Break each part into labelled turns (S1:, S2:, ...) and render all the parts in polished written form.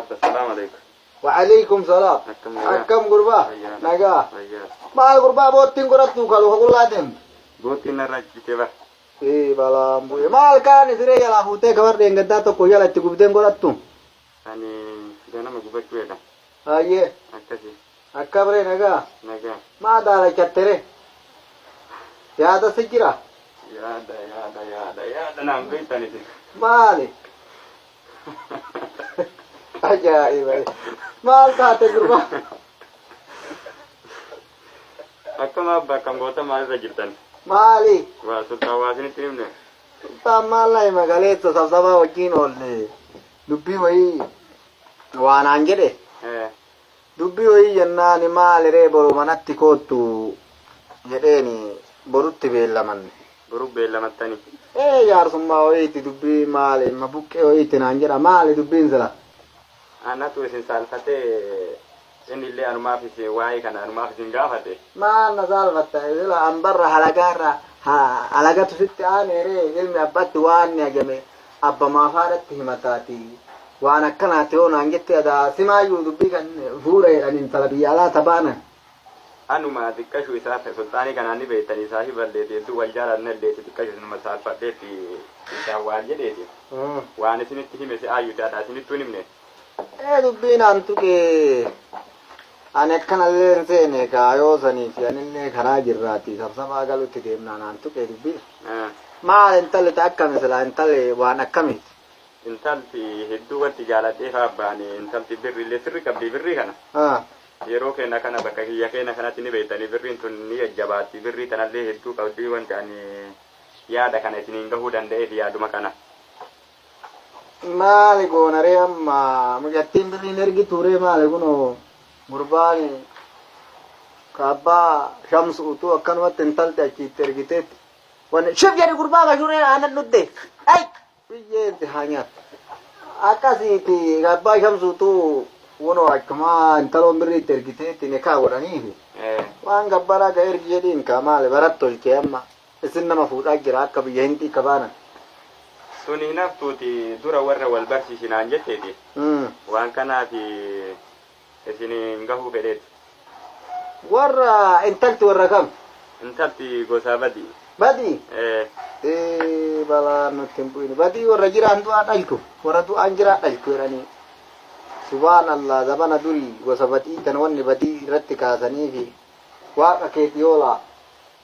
S1: Abba, salaam alaikum.
S2: Wa'alaikum salaam.
S1: Akkam nagaa?
S2: Akkam gurbaa?
S1: Fayyaa.
S2: Nagaa.
S1: Fayyaa.
S2: Maal gurbaa boottiin godhattu kalu qullaa deemtu?
S1: Boottiin narra cite bara.
S2: Ee balaan bu'e. Maal kaan siree jalaa fuutee kabar dheengaddaa tokko jala itti gubdeen godhattu?
S1: Ani ganama gubachuu jedha.
S2: Hayyee.
S1: Akkasi.
S2: Akkam ree nagaa?
S1: Nagaa.
S2: Maa daalachatte ree? Yaada si jira?
S1: Yaada yaada yaada yaada naan beektaniti.
S2: Maali? Ajaa'iba! Maal taate gurbaa?
S1: Akkam abba, akkam goota, maalirra jirtan?
S2: Maali?
S1: Waa sultaan waa isinitti himne.
S2: Sultaan maal na hima, galeessa sabsabaa wajjin oolle. Dubbii wayii waanaan jedhe. Dubbii wayii jennaani maali ree boru manatti koottu jedheeni borutti beellamanne.
S1: Boru beellamattani.
S2: Ee, jaarsummaa wayiiti dubbii maali ma buqqee wayiiti naan jedha, maali dubbiin sila?
S1: Anatu isin saalfatee, inni illee anumaaf isin waa'ee kana anumaaf isin gaafate.
S2: Maal na saalfatta sila, an barra halagaarra halagatu sitti aanee ilmi abbatti waan ni hajame abba maafaadhatti himataati. Waan akkanaati yoo naan jette adaa simaayyuu dubbii kan fuudha jedhan intala biyya alaa tabaanan.
S1: Anuma xiqqashu isaa sulxaanii kanaan ni beektanii isaa hiballeeti hedduu wal jaalanna illeeti, xiqqashu isinuma saalfadheetti isaan waan jedheeti. Waan isinitti hime si aayyuti adhaa isinittuu hin himne.
S2: Ee, dubbiin an tuqee ani akkanallee hin seene kaayoo saniif anillee karaa jirraati sabsabaa galutti deemnaan an tuqee dubbii. Maal intalli ta akkami silaa, intalli waan akkamiiti?
S1: Intalti hedduu wanti jaaladheef abbaan intalti birri illee sirri qabdi birrii kana. Yeroo keenya kana bakka kiyya keenya kanatti ni beektanii birriin tun ni jajjabaatti, birrii tanallee hedduu qabdi, wanti ani yaada kana isiniin gahuu danda'eef yaaduma kana.
S2: Maali goonaree amma mucattiin birriin ergi turee maali kunoo gurbaan kaabbaa shamsu utuu akkanumatti intalti achiitti ergiteetti. Wanni shif jedhi gurbaa mashuree aannan dhudde. Ay! Biyyeetti haa nyaattu. Akkasiiti kaabbaa shamsu utuu kunoo akkuma intaloon birriitti ergiteetti ni kaa godhaniifi. Waan gabbaraa ga ergi jedhiin kaa maali barat tolchee amma isin nama fuudhaa jira akka biyya hindii kabaanan.
S1: Suni hin haftuuti, dura warra wal barsiisinaan jetteeti. Waan kanaaf isiniin gahuu fedheeti.
S2: Warra intalti warra kam?
S1: Intalti gosaa badii.
S2: Badii? Ee, balaan nutti hin bu'in. Badii warra jiraan du'aa dhalchu. Warra du'aan jiraa dhalchu jedhanii. Subhaan Allah, zabana durii gosa badii tan wanni badii irratti kaasanii fi waaqa keeti yoolaa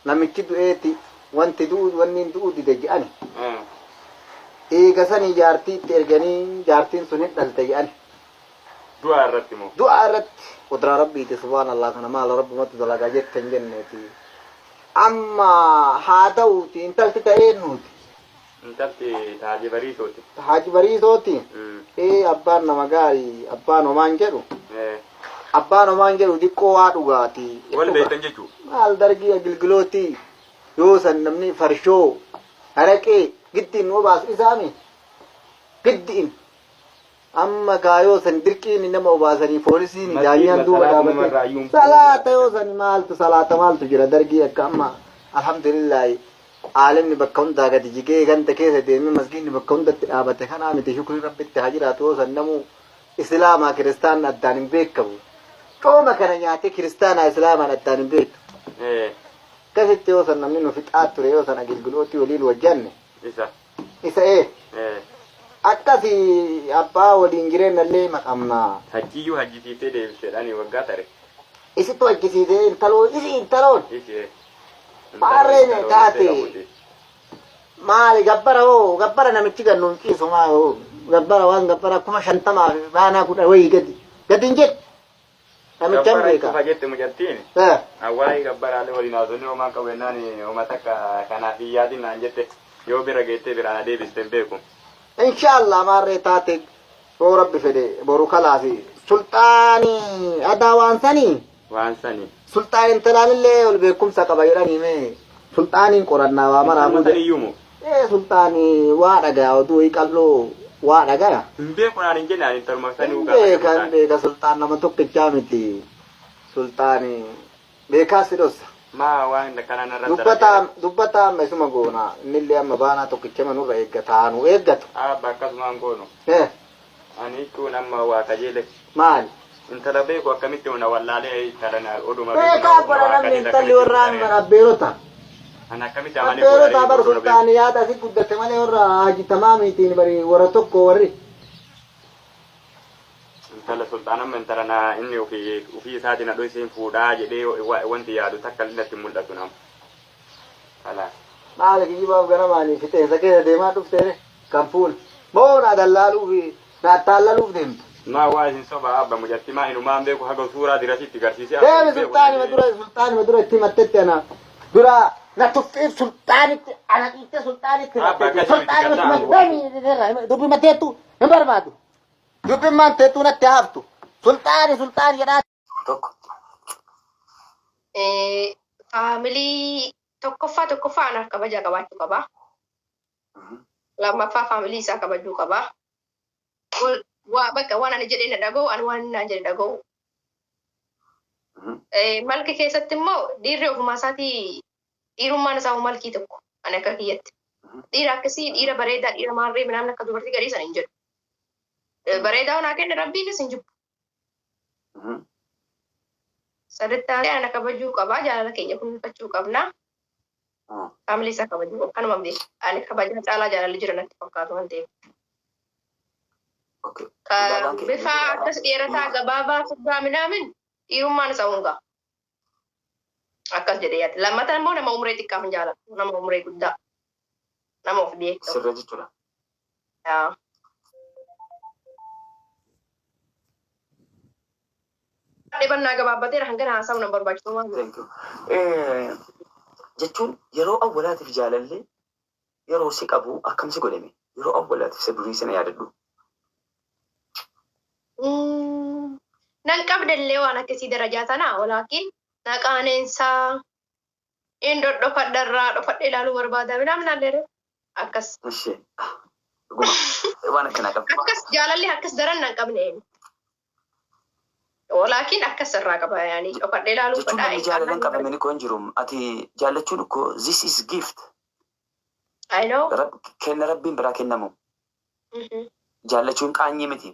S2: namichi du'eeti wanti du'u wanni hin du'u dide jedhani. Eega sanii jaartii itti erganii jaartiin sun hin dhalte jedhani.
S1: Du'aa irratti moo?
S2: Du'aa irratti qudraa rabbiiti, subhaan Allah, kana maal rabbumatti dalagaa jette hin jenneeti. Amma haa ta'uuti intalti ta'ee nuuti.
S1: Intalti Taaji Bariisooti.
S2: Haaji Bariisooti. Ee, abbaan nama gaarii, abbaan homaan jedhu. Abbaan homaan jedhu xiqqoo waa dhugaati.
S1: Wal beektan jechuu.
S2: Maal dargii agilgilooti yoo san namni farshoo haraqee giddiin nu obaasu isaami giddiin amma kaayoo san dirqiin nama obaasanii poolisiin daanyaan duuba dhaabatee salaata yoo san maaltu salaata maaltu jira dargii akka amma alhamdulillahi aalimni bakka hundaa gadi jigee ganda keessa deemee masgiinni bakka hundatti dhaabate kanaa miti, shukrii rabbitti haa jiraatu. Yoo san namuu islaamaa kiristaan addaan hin beekamu, cooma kana nyaatee kiristaanaa islaamaan addaan hin beektu. Akkasitti yoo san namni nu fixaa ture yoo san agilgilootii waliin wajjanne.
S1: Isa.
S2: Isa ee. Akkasi abbaa waliin jireenyallee maqamna.
S1: Hajjiyyuu hajjisiisee deebiseedhaan waggaa tare.
S2: Isittu hajjisiisee intaloo isi intaloon.
S1: Isi.
S2: Maarreen taate. Maali gabbara hoo gabbara namichi gannuun ciisu maa hoo gabbara waan gabbara 50,000 fi baanaa 10 wayii gadi gadi hin jedhu. Namichan
S1: Gabbara
S2: beeka.
S1: cufa jette mucattiin. Waa'ee gabbaraalee waliin haasofni homaan qabu jennaan homa takka kanaaf hin yaadin naan jette, yoo bira geettee biraan adeebiste hin beeku.
S2: Inshaallah maarree taate yoo rabbi fedhe boru kalaasi sulxaanii adaa waan sanii.
S1: Waan sani.
S2: Sulxaan intalaanillee ol beekumsa qaba jedhanii mee sulxaaniin qorannaa waa maraa
S1: Intaluma saniyyuu moo?
S2: Ee, sulxaanii waa dhagaa oduu qal'oo waa dhagaa.
S1: Hin beeku naan hin jenne, ani intaluma sanii
S2: Hin beeka, hin beeka, sulxaan nama tokkichaa miti. Sulxaanii beekaa si dhossa.
S1: Maa waan kana narra
S2: Dubbataa dubbataa amma isuma goona innillee amma baanaa tokkicha manurra eeggata haa nu eeggatu.
S1: Abba, akkasumaan goonu.
S2: Eh.
S1: Ani jechuun amma waa kajeele.
S2: Maali?
S1: Intala beeku akkamitti na wallaalee intala na oduma beeku
S2: Beekaa
S1: na
S2: bara
S1: waa
S2: namni
S1: kajeele
S2: intalli
S1: akkamitti
S2: warra
S1: intala.
S2: abbeerota.
S1: Ani akkamitti amanee
S2: Abbeerota
S1: fuudhanii
S2: bar
S1: oduma beeku.
S2: sultaani yaada asi guddate malee warra haji tamaamiitiin bari warra tokko warri.
S1: Intala sultaan amma intala na inni ofii isaatiin na dhoyseen fuudhaa jedhee wanti yaadu takka illee natti hin mul'atu nama. Kalaas.
S2: Maali kijibaaf ganamaanii fixeensa keessa deemaa dhufteere kan fuul. Moo na dallaaluuf na attaallaluuf deemtu.
S1: Maa waa isin soba abba mucatti maa inumaan beeku haga suuraa dirasitti garsiisee
S2: Deemi sultaanima dura sultaanima dura itti himattetti ana dura na tuffiif sultaanitti ana dhiitte sultaanitti
S1: Abba
S2: himattetti
S1: akkasii miti
S2: sultaanima
S1: gaddaa.
S2: deemi dubbi mateettu hin barbaadu. Dubbi manteettu natti haftu sultaani sultaani jedhaa.
S3: Tokko.
S4: Family tokkoffaa tokkoffaa anaaf kabaja qabaachuu qaba. Lammaffaa family isaa kabajuu qaba. Waa bakka waan ani jedhee na dhaga'u, ani waan inni naan jedhe dhaga'u. Malki keessatti immoo dhiirri ofumaa isaatii dhiirummaan isaa malkii tokko ani akka kiyyatti. Dhiira akkasii dhiira bareedaa dhiira maarree minaan akka dubartii gadii sana hin jedhu. Bareedaa onaa kenne rabbiinis hin jibbu. Saditti ana kabajuu qaba jaalala keenya kunuunfachuu qabna. Family isaa kabajuu qaba kanuma beeku. Ani kabajaa caalaa jaalalli jira natti fakkaatu waan ta'eef.
S3: Okay. Ulaagaan kee
S4: Bifa akkas dheerataa gabaabaa furdaa minaamin dhiirummaan isaa hungaa. Akkas jedhee yaada. Lammataan immoo nama umree xiqqaaf hin jaalatu. Nama umree guddaa. Nama of beeku.
S3: Sirra jechuudha.
S4: Yaa. Dhibannaa gabaabbateera hanga haasa'u nama barbaachisu maal?
S3: Thank you. Jechuun yeroo awwalaatiif jaalalli yeroo si qabu akkam si godhame? Yeroo awwalaatiif isa durii sana yaadadhu.
S4: Nan qabdallee waan akkasii darajaa tanaa walaakin naqaaneensaa in dhodhofadharraa dhofadhe ilaaluu barbaada minaamin alleere akkas.
S3: Ishee dhuguma waan akkanaa qabdi.
S4: Akkas jaalalli akkas daran nan qabne. Walaakin akkas irraa qaba yaani dhofadhe ilaaluu
S3: Jechuun
S4: fedhaa.
S3: namni jaalalan qabamanii koo hin jiru. Ati jaallachuun koo this is gift.
S4: I know.
S3: Kenna rabbiin biraa kennamu. Jaallachuun qaanyii miti.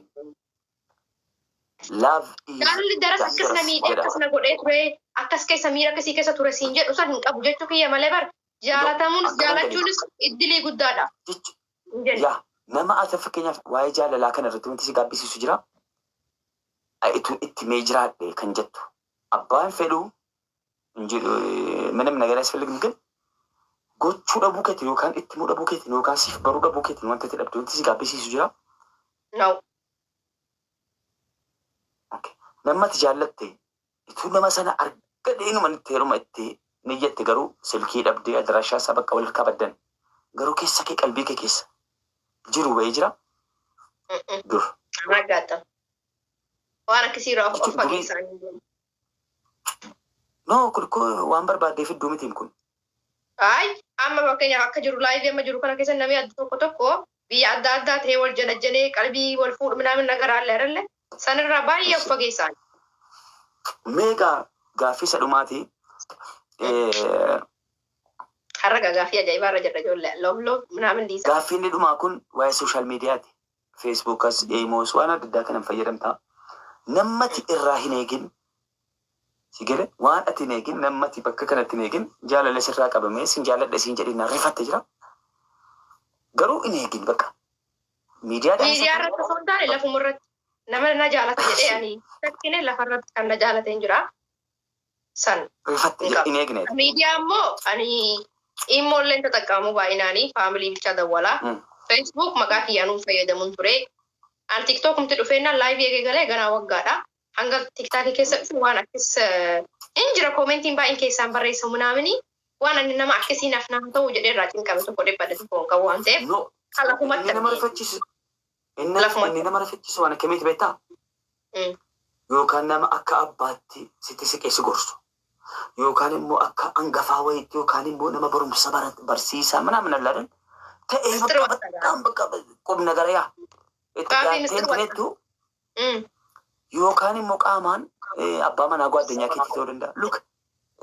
S3: Love is
S4: Jaalalli daras akkas na
S3: dangerous
S4: miidhee
S3: jedhama.
S4: akkas na godhee ture akkas keessa miira akkasii keessa ture siin jedhu san hin qabu jechuu kiyya malee bar jaalatamuunis
S3: Akkana jedhe.
S4: jaalachuunis iddilii guddaadha.
S3: Jechu
S4: Hin jennu.
S3: yaa nama ati fakkeenyaaf waa'ee jaalalaa kana irratti wanti si gaabbisiisu jira. Itu itti mee jiraadhe kan jettu. Abbaan fedhu hin jedhu ምንም ነገር አያስፈልግም ግን gochuu dhabuu keetiin yookaan itti himuu dhabuu keetiin yookaan siif baruu dhabuu keetiin wanta itti dhabde wanti si gaabbisiisu jira.
S4: No.
S3: Okay. Nama ati jaallatte ituu nama sana argadhee inuma itti heeruma itti niyyatte garuu silkii dhabdee adraashaa isaa bakka wal kabaddan garuu keessa kee qalbii kee keessa jiru wayii jira dur.
S4: Argaata. Waan akkasii irraa of
S3: Jechuun durii
S4: fageessanii.
S3: No kun koo waan barbaaddee fidduu mitiin kun.
S4: Ay, amma fakkeenyaaf akka jiru live amma jiru kana keessa namni adda tokko tokko biyya adda addaa ta'ee wal jalajjanee qalbii wal fuudhu minaamin nagaraallee arallee sanirraa baay'ee of fageessan.
S3: Meeqa gaaffii isa dhumaatii
S4: Har'a gaaffii ajaa'ibaa irra jirra ijoollee. Loof loof minaamin dhiisa.
S3: Gaaffii inni dhumaa kun waa'ee social mediaati. Facebookas, Imoos waan adda addaa kanan fayyadamtaa. Namati irraa hin eegin si gale waan ati hin eegin namati bakka kanatti hin eegin jaalala sirraa qabamee sin jaalladha siin jedhee na rifatte jira. Garuu hin eegin bakka. Miidiyaadhaan isa
S4: Miidiyaa irratti osoo hin taane lafuma irratti nama na jaalata jedhee ani fakkine lafa irratti kan na jaalate hin jira. San
S3: rifatte
S4: hin qabu.
S3: hin eegneeti.
S4: Miidiyaa immoo ani immoollee ተጠቀሙ baay'inaanii family bichaa dawwalaa. Facebook maqaa kiyyaanuu fayyadamuun ture. Ani TikTokumti dhufeennaan live eegee galee ganaa waggaadha. Hanga TikTokii keessa dhufu waan akkas hin jira commentiin baay'een keessaan barreessamu naamini waan ani nama akkasii naaf naaf ta'u jedhee irraa cinqame tokko dhibbadhe tokko hin qabu waan ta'eef
S3: No,
S4: kan lafumatti
S3: inni nama
S4: argee.
S3: rifachiisu inni
S4: Lafumatti.
S3: inni nama rifachiisu waan akkamiiti beektaa? Yookaan nama akka abbaatti sitti siqee si gorsu. Yookaan immoo akka hangafaa wayiitti yookaan immoo nama barumsa barsiisaa mana allaadan ta'ee
S4: Mistir
S3: bakka
S4: Wattagaa.
S3: bakkaan bakka qubna gara yaa. Itti
S4: Gaafii
S3: dhiyaattee
S4: Mistir Wattagaa.
S3: intineettu yookaan immoo qaamaan abbaa manaa gwaddinyaa keetii ta'uu danda'a. Look,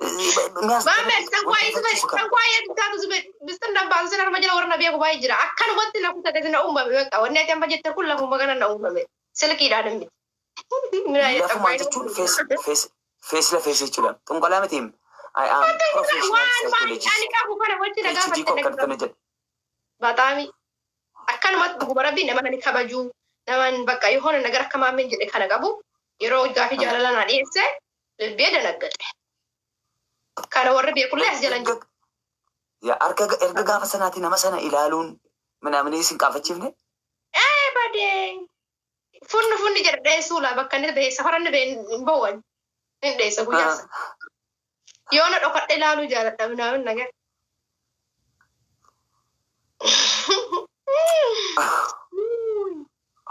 S4: Maamee xanqwaayee taatu bisxin dabbaatu sin arma jala warra na beeku baay'ee jira. Akkanumatti na kutate na uumame bakka wanni ati amma jette kun lafuma kana na uumame. Silkiidhaan miti.
S3: Lafumaan jechuun face la face jechuudha. Xunqalaa miti. I am professional
S4: Waan waan
S3: psychologist.
S4: ani qabu kana wajji na
S3: PhD koo
S4: gaafatte
S3: akkana
S4: na
S3: jedhe.
S4: Bataami akkanumatti dhuguma rabbii nama nani kabajuu naman bakka የሆነ ነገር akka maameen jedhe kana qabu yeroo gaafii jaalala naa dhiyeesse ልቤ ደነገጠ. Kana warri beekullee as jalan jiru.
S3: Yaa harka erga gaafa sanaati nama sana ilaaluun minamni isin qaafachiifne.
S4: Ee badee funni funni jedha dheessuu laa bakka inni bahee safara inni bahee hin bowwan hin dheessa guyyaa sana. Yoo na dhokadhe ilaaluu jaaladha minaamin nagar.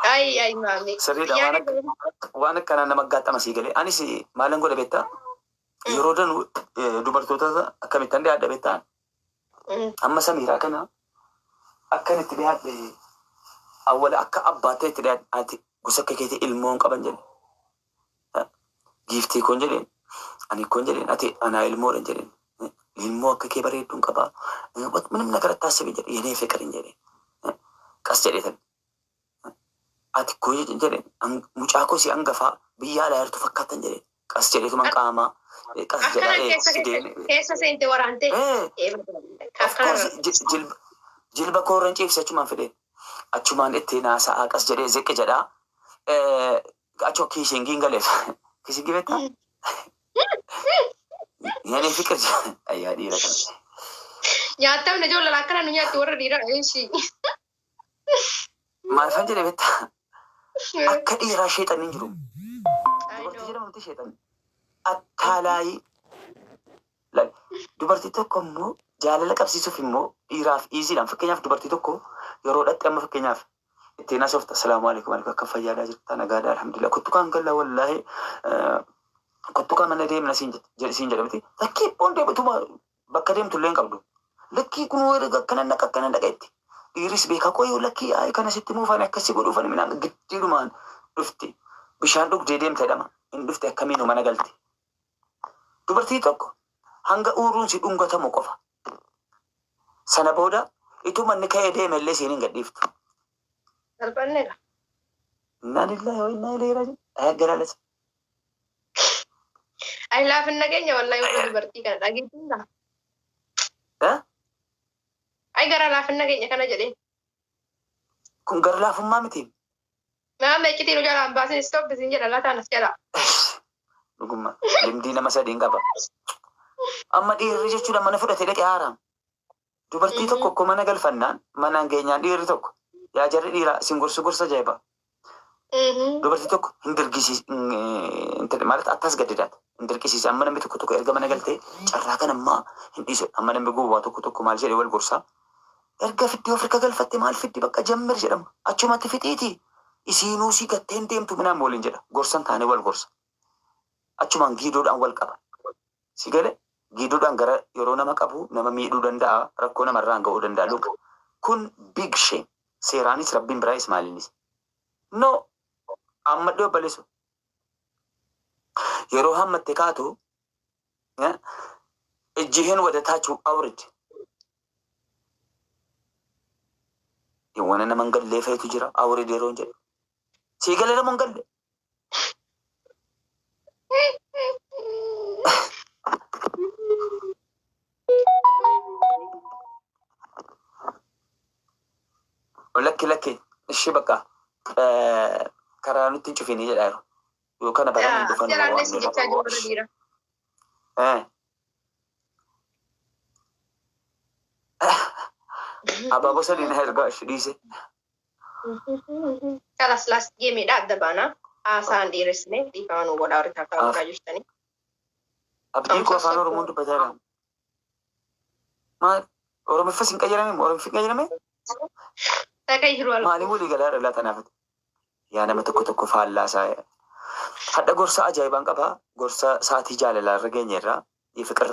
S4: Ay ay maami.
S3: Sirriidha waan akka waan akkanaa nama gaaxama sii galee. Anis maalan godha beektaa? Yeroo danuu dubartoota akkamittan dhiyaadha beektaa? Amma Samiiraa kana akkan itti dhiyaadhe awwala akka abbaattee itti dhiyaadhe ati gosa akka keetii ilmoon qaban jedhe. Giiftii koon jedheen ani koon jedheen ati anaa ilmoodhan jedheen. Ilmoo akka kee bareedduun qabaa. ምንም ነገር አታስቢ jedhe የኔ ፍቅር jedhe. Qas jedheetan. Ati koo jedheen mucaa koo si hangafaa biyya alaa jirtu fakkaatan jedheen. Qas jedheetuman qaamaa qas
S4: Akkana
S3: jedhaa
S4: keessa
S3: fideen.
S4: keessa seente waraante.
S3: Of course jilba koo irra ciibse achumaan fideen. Achumaan ittiin haasa'aa qas jedhee ziqqi jedhaa. Achoo kissing galeef. Kissing beektaa? የኔ ፍቅር ayyaa dhiira kana.
S4: Nyaatamne ijoollee akkana nu nyaatti warra dhiiraa eeshi.
S3: Maal fan jedhe beektaa? Akka dhiiraa sheexanni hin jiru. Dubartii jedhamtu sheexanni. Attaalaayii. Dubartii tokko immoo jaalala qabsiisuuf immoo dhiiraaf easydhaan fakkeenyaaf dubartii tokko yeroo dhatte amma fakkeenyaaf ittiin haasofta salaamu alaikum alaikum akka fayyaadhaa jirta nagaadhaa alhamdulillah kottu kaan galla wallaahi kottu kaan mana deemna siin jedhamti lakkii boon deemtuma bakka deemtu illee hin qabdu lakkii kun akkana naqa akkana naqa itti dhiiris beekaa qoyyoo lakkii ayi kana sitti muufan akkasi godhuufan minaan giddiidhumaan dhufti bishaan dhugdee deemte jedhama hin dhufte akkamiinu mana galte dubartii tokko hanga uuruun si dhungatamu qofa sana booda ituma manni ka'ee deeme illee siin hin gadhiiftu.
S4: Salphanneedha.
S3: Innaa lillahi wa innaa ilayhi raaji'uun. Ayyaggalalas.
S4: Ay laafin nageenya wallahi warra dubartii kana dhageettiinsa. Ay gara laafin nageenya kana jedhee.
S3: Kun gara laafummaa miti.
S4: Maama iccitiin nu jalaan baasin stop isin jedha lataan as jala.
S3: Dhugummaa limdii nama sadiin qaba. Amma dhiirri jechuudha mana fudhatee dhaqee haaraam. Dubartii tokko akkoo mana galfannaan manaan geenyaan dhiirri tokko yaa jarri dhiiraa isin gorsu gorsa ajaa'iba. Dubartii tokko hin dirqisiis ማለት አታስገድዳት hin dirqisiis amma namni tokko tokko erga mana galtee carraa kan ammaa hin dhiisu amma namni gowwaa tokko tokko maal jedhee wal gorsaa erga fiddee Afrika galfatte maal fiddi bakka jammir jedhama achumatti fixiiti isiinuu si gattee hin deemtu minaan waliin jedha gorsan taane wal gorsa achumaan giidoodhaan wal qaba si gale giidoodhaan gara yeroo nama qabu nama miidhuu danda'a rakkoo namarraan ga'uu danda'a luka kun big shame seeraanis rabbiin biraayis maaliinis no amma dhiyoo baleessu yeroo hammatte kaatu እጅህን ወደ ታች አውርድ። የሆነ nama hin gallee feetu jira awrid yeroo hin jedhu sii galee nama hin galle. Lakki lakki ishii bakka karaa nutti hin cufinii jedhaa jiru. Yoo kana baraan hin dhufan
S4: Jalaallee si jechaa jiru warra dhiiraa.
S3: Abaaboo sadii na ergaa ishee dhiise.
S4: Kalas last gameedha adda baana. Haasaan dheeressine dhiifama nu godhaa warri taataa godhaa jirtanii.
S3: Abdii koo afaan Oromoon dubbataa jira. Maal Oromiffas hin qayyarame Oromiffi hin qayyarame?
S4: Taqa jiru alku.
S3: Maaliin walii galaa irra laata Yaa nama tokko tokko faallaa isaa. Hadha gorsa ajaa'ibaan qabaa. Gorsa sa'aatii jaalalaa irra geenye irraa የፍቅር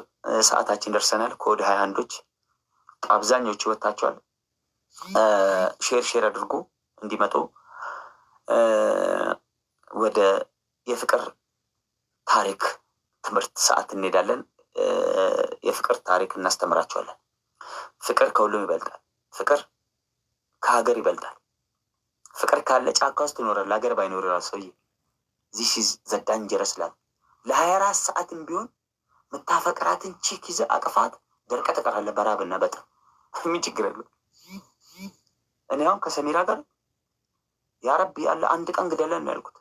S3: ሰዓታችን ደርሰናል። ከወደ 21ዎች አብዛኞቹ ወጥታችኋል። Share share አድርጉ እንዲመጡ ወደ የፍቅር ታሪክ ትምህርት ሰዓት እንሄዳለን። የፍቅር ታሪክ እናስተምራቸዋለን። ፍቅር ከሁሉም ይበልጣል። ፍቅር ከሀገር ይበልጣል። ፍቅር ካለ ጫካ ውስጥ ይኖራል። ሀገር ባይኖር ራሱ ሰውዬ this is the dangerous love። ለ24 ሰዓትም ቢሆን ምታፈቅራትን chick ይዘህ አቅፋት ደርቀህ ትቀራለህ በራብና በጥም። ምን ችግር አለው? እኔ አሁን ከሰሚራ ጋር ያ ረቢ ያለ አንድ ቀን ግደለን ነው ያልኩት።